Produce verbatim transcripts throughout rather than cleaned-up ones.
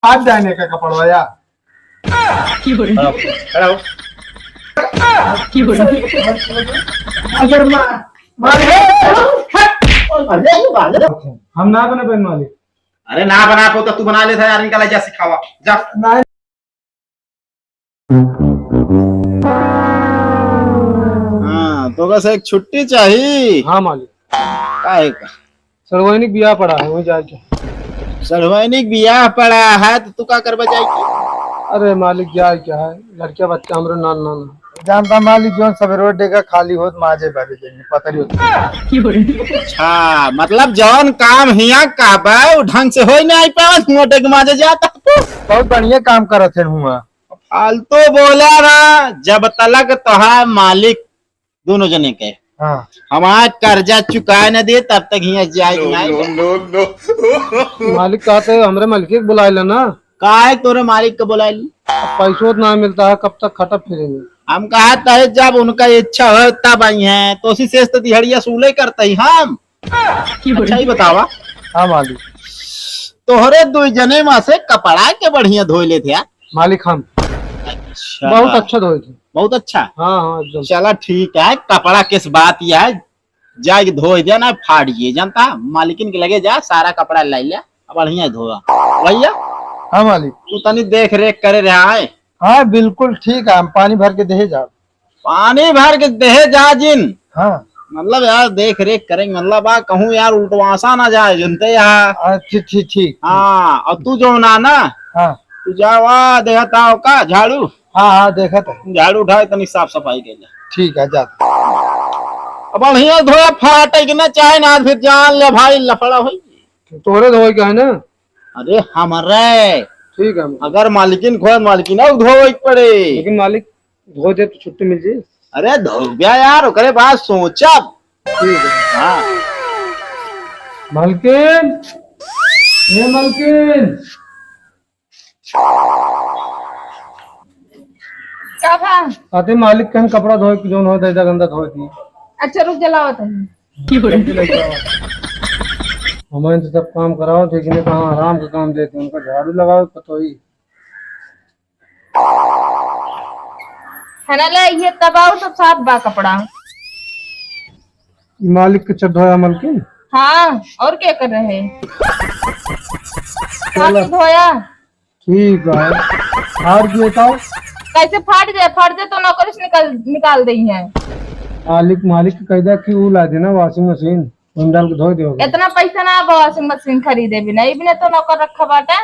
हाथ जाने का कपड़वा या। खड़ा हो, खड़ा हो। अगर मार, मार, हम ना बने बहन मालिक। अरे ना बना को तो तू बना लेता यार, इनका ला जा सिखावा, जा। ना। हाँ, तो बस एक छुट्टी चाहिए। हाँ मालिक। काहे का? सड़वैनिक बियाह पड़ा है, वहीं जाए के। सड़वैनिक बियाह पड़ा है, तो तू का करबा जाए के? अरे मालिक, जाए क्या है, लड़किया बच्चा हमरो नान नान है। जानता मालिक, जोन सवेरे डेगा खाली होत, माजे बारे जाइए, पता नहीं होता। अच्छा, मतलब जौन काम हिया कहबे, उ ढंग से होई नहीं पावत, हुआ डेग माजे जाता। बहुत बढ़िया काम करत है हुआ। फालतू बोला ना, जब तलक तोहार मालिक दोनों जने के हाँ। हमार कर्जा चुकाए न दे, तब तक हिया जाए के नहीं। मालिक कहते, हमरे मालिक के बुलाए ला ना। काहे तोरे मालिक के बुलाए ली? अब पैसों तो ना मिलता है, कब तक खटब फिरेंगे? हम कहा तहे जब उनका इच्छा हो तब आई हैं, तो उसी से तो दिहड़िया सूले करते ही हम। अच्छा ही बतावा। हाँ मालिक। तोहरे दो जने में से कपड़ा के बढ़िया धोए लेते यार। मालिक हम। अच्छा। बहुत अच्छा धोए थे। बहुत अच्छा। हाँ, हाँ, एकदम। चला ठीक है, कपड़ा किस बात ही है, जाके धोए दे ना, फाड़ ये जानता, मालिकिन के लगे जा, सारा कपड़ा लाई ले, अब बढ़िया धोआ। भैया। हाँ मालिक। तू तनी देख रेख करे रहा है। हाँ बिल्कुल ठीक है, हम पानी भर के दे जा। पानी भर के दे जा जिन। हाँ। मतलब यार देख रेख करेंगे, मतलब आ कहूँ यार उल्टवासा ना जाए जनते यहाँ। हाँ, ठीक, ठीक, ठीक। हाँ, और तू जो ना ना, हाँ। तू जावा देखा ताव का झाड़ू। हाँ, हाँ, देखा था। झाड़ू उठाए तनी साफ सफाई के लिए। ठीक है, जा। अब बढ़िया धोया फाटे के ना चाहे ना, फिर जान ले भाई लफड़ा होई। तोरे धोए का है ना? अरे हमरे। ठीक है। अगर मालकिन खोए, मालकिन और धोए के पड़े। लेकिन मालिक धो दे तो छुट्टी मिल जाई। अरे धोबिया यार, ओकरे बाद सोचब। ठीक है। हाँ। मालकिन, ए मालकिन। का भा? आते मालिक कन कपड़ा धोए के जौन हो दे दा गंदा धोए दी। अच्छा रुक जलावत है। हमारे तो सब काम कराओ, ठीक है, कहाँ आराम का काम देते हैं, उनका झाड़ू लगाओ पतोई। है ना, ले, ये तब आओ तो साफ बा कपड़ा। मालिक के चढ़ धोया मलकिन। हाँ, और क्या कर रहे हैं? चलो। साफ धोया। ठीक है। और ये बताओ। कैसे फाट जाए, फाट जाए तो नौकर से निकाल, निकाल दे हैं। मालिक, मालिक के कह दिया कि वो ला देना washing machine, हम डाल के धो दे। इतना पैसा ना बा washing machine खरीदे बिना, ये बिना तो नौकर रखा बाटे।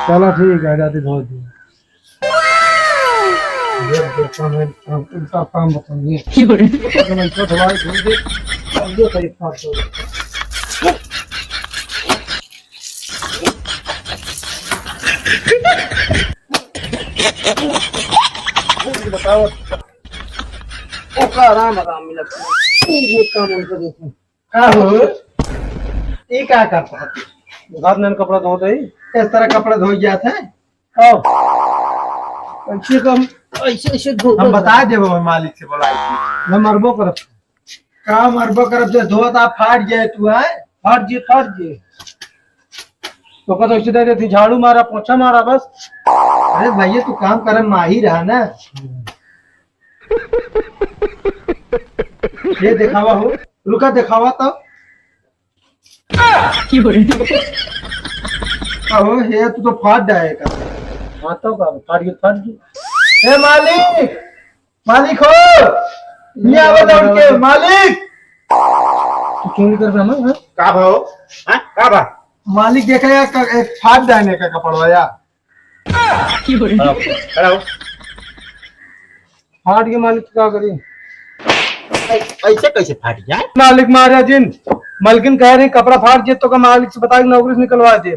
चला ठीक है, जाते धो दी। ये देखो, मैं उल्टा काम बताइए। क्यों रे? तो मैं तो धोई धो दे, अब ये सही फाट हो। बताओ, ओका आराम, आराम मिलत है। ये काम उनको देखो। का हो? ई का करता है? घर में कपड़ा धोत है। इस तरह कपड़ा धोई जात है? आओ। ऐसे तो हम, ऐसे, ऐसे धो हम बता देबो मालिक से बोला। हम मरबो करब। का मरबो करब, जब धोत आप फाट जाए तू, आए? फाट जे, फाट जे। तो का तो ऐसे दे देती, झाड़ू मारा, पोछा मारा बस। अरे भैया, तू काम करे माहिर है ना। ये दिखावा हो, रुका दिखावा तो। का हो, हे तू तो फाट डाए का। हाँ तो का, फाट गई, फाट गई। ए मालिक, मालिक हो, ये आवा दौड़ के, मालिक। तू क्यों नहीं कर रहा ना, हाँ? का भाव? हाँ? का भा? मालिक देखा यार, का, एक फाट डाए का कपड़वा यार। खड़ा हो, खड़ा हो। फाट के मालिक का करी? ऐ-, ऐसे कैसे फाट जाए? मालिक मारे जिन, मलकिन कह रही कपड़ा फाट जे तो का मालिक से बता के नौकरी से निकलवा दे। आ,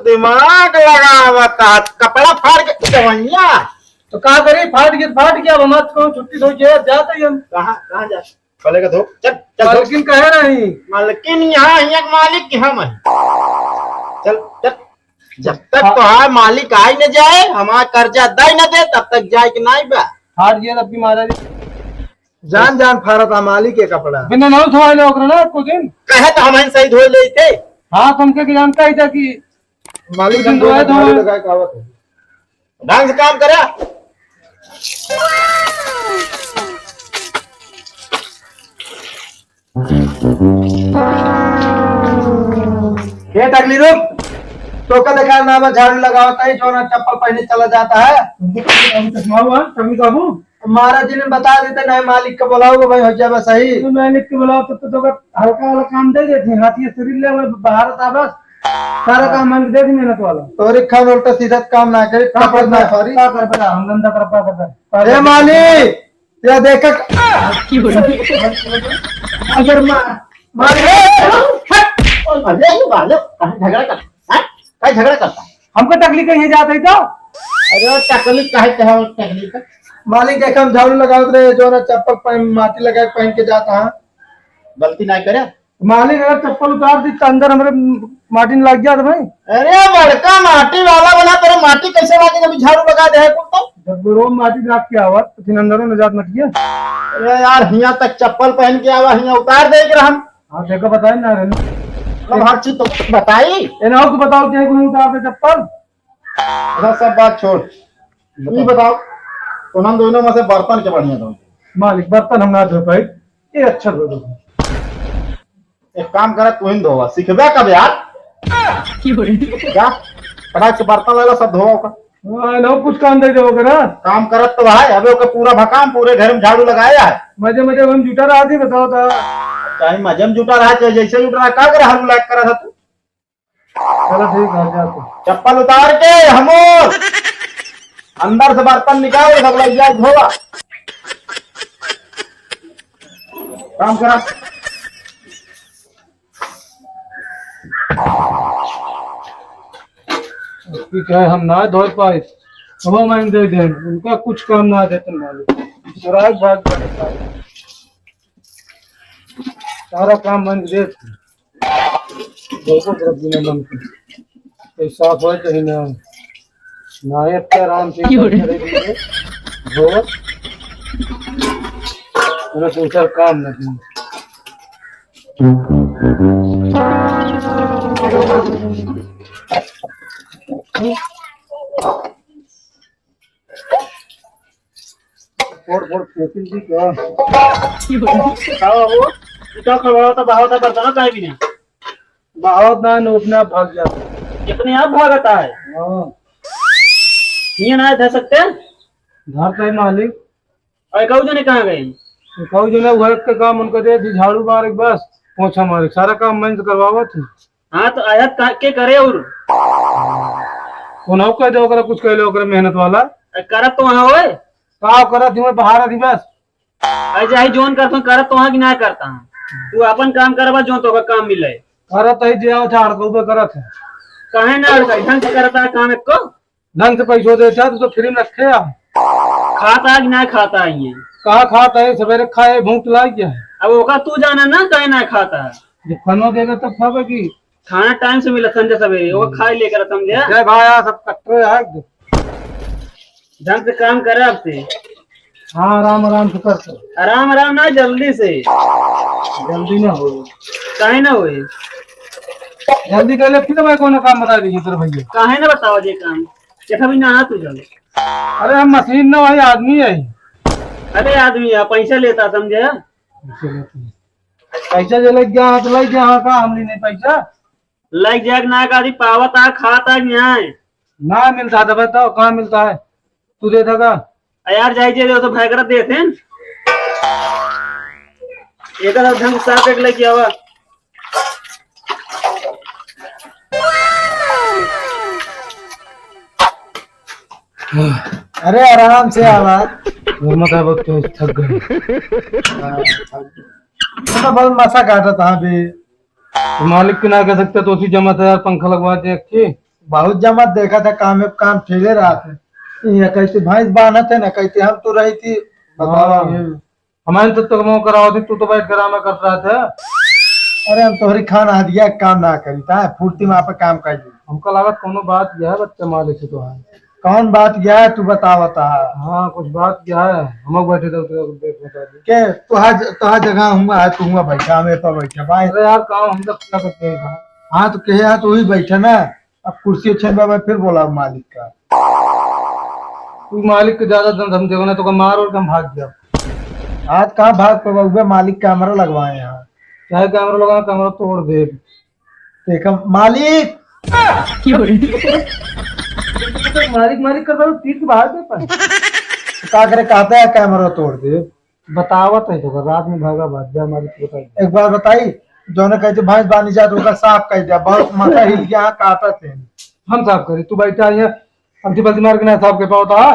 दिमाग लगावता, कपड़ा फाट के दवाइयाँ। तो का करी, फाट गया, फाट गया, अब हमारे को छुट्टी हो जाए, जाते ही हम। कहाँ, कहाँ जा? पहले का धो, चल, चल धो। मलकिन कहे नहीं। मलकिन यहाँ, यहाँ के मालिक के हम हैं। चल, चल। जब तक हाँ। तोहार मालिक आई न जाए, हमार कर्जा दे न दे, तब तक जाए के नहीं बा। हार गया तब की मारा रे। जान जान फारत आ मालिक के कपड़ा। बिना नाव धोए ले ओकरा ना एको दिन। कहे तो हम सही धोए लेते। हाँ, तुमके के जानता ही था कि मालिक, लेकिन हम तो है तो झाड़ू लगाए के आवत है। ढंग से काम करा। ये टकली रुक, तो का देखा ना, बस झाड़ू लगावत है, जो ना चप्पल पहने चला जाता है। तुमको टकली का चश्मा हुआ, टकली काबू? महाराज जी ने बता देते, नहीं मालिक को बुलाओ, भाई हो जाए बस सही। तो मालिक को बुलाओ, तब तो, तो हल्का वाला काम दे देते हैं, हाथी शरीर ले, वो बाहर था बस, सारा काम हम दे दी मेहनत वाला। तोरी खान उल्टा सीधा काम ना करे, का पकड़ ना करबे? सॉरी। का करबे? हम धंधा करबा करबे। ए मालिक, या देख। अगर मा-, मालिक, हट! अरे, ये बालक, कहाँ झगड़ा करता? हाँ? कहाँ झगड़ा करता? हमको तकलीफ कहीं जात है तो? अरे, तकलीफ काहे कहे हो, तकलीफ है? मालिक, देख, हम झाड़ू लगावत रहे, जो ना चप्पल पहन, माटी लगा के पहन के जाता है। गलती ना करे। मालिक, अगर चप्पल उतार दी तो अंदर हमरे माटी में लग जात भाई। अरे, बड़का माटी वाला बना, तेरे माटी कैसे लागे जब झाड़ू लगा दे है कुल तो? जब गोरो माटी लाग के आवत तो फिर अंदरों न जात मटिया। अरे यार, हियां तक चप्पल पहन के आवा, हियां उतार दे के रहन। हाँ, देखो, बताए ना रहन। मतलब हर चीज तो बताई। ए ना, को बताओ, क्या को उतार दे चप्पल? अच्छा, सब बात छोड़, ये बताओ, तुम दोनों में से बर्तन के बढ़िया धो? मालिक, बर्तन हम ना धो पाई, ये अच्छा धो दो। एक काम करा, तू ही धोवा, सीखबे कब यार? क्या? फटाक से बर्तन ले ला, सब धोवा ओका। हाँ, लो, कुछ काम दे दो करा। काम करत तो है, अबे ओके पूरा भकाम, पूरे घर में झाड़ू लगाया है। मजे मजे में हम जुटा रहा थी, बताओ तो। चाहे मजे में जुटा रहा, चाहे जैसे जुटा रहा, का करे, हम लायक करा था तू? चलो ठीक है, जा तू। चप्पल उतार के हमोर अंदर से बर्तन निकाल, सब लग जाए धोवा। काम करा। उसकी क्या है, हम ना धो पाए, वो मैं दे दें, उनका कुछ काम ना देते मालिक। चुराए भाग जाते सारे। सारा काम मैं दे। देखो जरा बिना मन के। कोई साफ होए कहीं ना। ना है, इतना आराम से क्यों रे? करे देंगे। धो। मेरा दूसरा काम नहीं। फोड़ फोड़ फेंकिन जी का। का बाबू? इतना खड़बड़ाता, बहावता बर्तन काहे भी नहीं? बहावत ना, अपने आप भाग जाता। अपने आप भागता है? हाँ। ये ना धर सकते? धरता है मालिक। और कहू जने कहाँ गए? कहू जने घर के काम उनको दे दी, झाड़ू मारे बस, पोछा मारे, सारा काम मैं से करवावत हूँ। हाँ, तो आयत का, के करे और? उन्हों कह दे, ओकरा कुछ कह ले, ओकरा मेहनत वाला। अरे करत तो वहाँ होए। का करत ही, मैं बाहर आदि बस। अरे चाहे जोन करत हो, करत तो वहाँ कि ना करता हूँ। तू अपन काम करबा, जो तो का काम मिले। करत ही जे आओ झाड़ को ऊपर करत है। काहे ना अड़काई, ढंग से करता है काम एक को। ढंग से पैसो देता, तू तो फ्री में रखे आ। खाता है कि ना खाता है ये? कहाँ खाता है, सवेरे खाए, भूख लाग गया है। अब ओका तू जाना ना, काहे ना खाता है। जब खाना देगा तब खावे की। खाना टाइम से मिला संझा सवेरे, वो खाए लेकर समझे। जय भाया, सब कट्टो है। ढंग से काम करे आपसे। हाँ, आराम, आराम से कर, कर। आराम, आराम ना, जल्दी से। जल्दी ना हो। काहे ना होए? जल्दी कर ले, फिर मैं कोनो काम बता दीजिए तेरे भैया। काहे ना बताओ जे काम? कैसा भी ना हाथ हो जाओ। अरे हम मशीन ना भाई, आदमी है। अरे आदमी है, पैसा लेता समझे? पैसा लेता है। पैसा जे लग गया, तो लग गया, हाँ का, हमने नहीं पैसा। लग जाए ना, का आदमी पावत आ, खाता नहीं है। ना मिलता है, बताओ, कहाँ मिलता है? तू देता का? आ यार, जाई जे दे, तो भाई करत देते हैं। एक आध ढंग साफ एक लेके आवा। अरे, आराम से आवा। वो मत है, बहुत तेज थक गए। हाँ, थक गए। तो बहुत मसा काटा था अभी। तो मालिक के ना कह सकते, तो उसी जमा था यार, पंखा लगवा दे एक ठे। बहुत जमा देखा था, काम में काम ठेले रहा था। ये कहते भैंस बांधत है ना, कहते हम तो रही थी, बताओ हाँ। ये। हमारे तो तक मुंह कराओ थी, तू तो बैठ कर आराम कर रहा था। अरे हम तोहरी खान हदिया के काम ना करी था, फुर्ती में आप काम कर ली। हमका लागत कोनो बात यह है, बच्चा मालिक से तो है। कौन बात यह है, तू बतावत है? हाँ, कुछ बात यह है, हम बैठे थे, उधर देख बता दे। के तोहा ज-, तोहा जगह हुआ है, तू हुआ बैठा, हमें पर बैठा भाई। अरे यार, काम हम तो क्या करते हैं? हाँ, तो कहे यार, तू ही बैठा ना। अब कुर्सी छीन बा, फिर बोला मालिक का। तू मालिक के ज्यादा दम धमकी देबा ना, तो का मार और के हम भाग जाब। आज कहाँ भाग पाबा, उबे मालिक कैमरा लगवाए हैं। चाहे कैमरा लगावा, कैमरा तोड़ देब। देखा मालिक। मालिक मालिक करता तो तीर के बाहर दे पाए। तो का करे, कहता है कैमरा तोड़ दे। बतावत है तो रात में भागा भाग जा, मालिक बताई। एक बार बताई, जौने कहते भैंस बानी जात, ओका साफ कह दिया, बहुत माथा हिल गया, हाँ, काटत है। हम साफ करी, तू बैठा यहाँ, अंती बल्ती मार के ना साफ कर पावता है।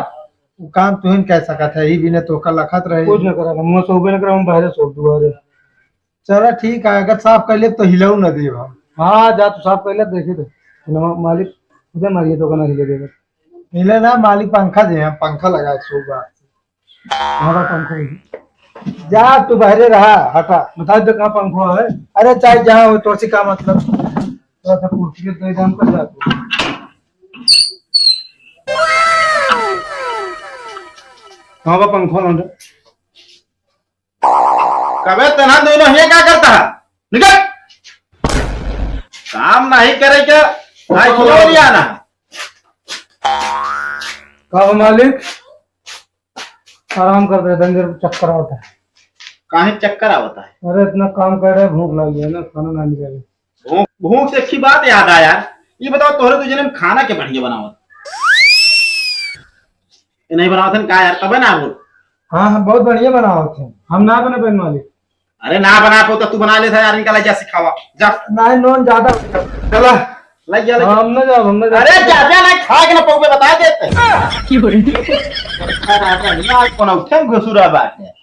वो काम तुहिन कह सकत है, ही बिना तो ओका लखत रहे। कुछ ना करा, मुँह सोबे ना करा, हम बाहर सो दुआरे। चला ठीक है, अगर साफ कर ले तो हिलाऊ ना देब हम। हाँ, जा तू साफ कर ले, देखी तो। ना मालिक, उधर मारिए तो ना हिले देगा। हिले ना, मालिक पंखा दे, हम पंखा लगा सो बा। हमारा पंखा ही। जा तू बहरे रहा, हटा। बता दे कहाँ पंखा है। अरे चाहे जहाँ हो, तोसे का मतलब। तो ऐसा कुर्सी के दे दाम कर जा तू। कहाँ बा पंखा लौंडा? कबे तना दोनों हियाँ का करता है? निकल। काम नहीं करे के, भाई सुनो लिया ना। का हो मालिक? आराम कर रहे, डंगर चक्कर आवता है। काहे चक्कर आवता है? अरे इतना काम कर रहे, भूख लग गया ना, खाना ना निकाले। भूख, भूख से अच्छी बात याद आया, ये बताओ तोहरे दू जने में खाना के बढ़िया बनावत? ये नहीं बनावत हन का यार, तबे ना हो। हाँ, हम बहुत बढ़िया बनावत हैं। हम ना बने पाए मालिक। अरे ना बना पाओ तो तू बना लेता यार, इनका लाई जा सिखावा, जा। नहीं, नून ज्यादा हो गया। चला। लाई जा, लाई जा। हम ना जाओ, हम ना जाओ। अरे जा, जा, नहीं खा के ना पौबे, बता देते। की बोल रही? आज कौन उठे घुसुरा बात है?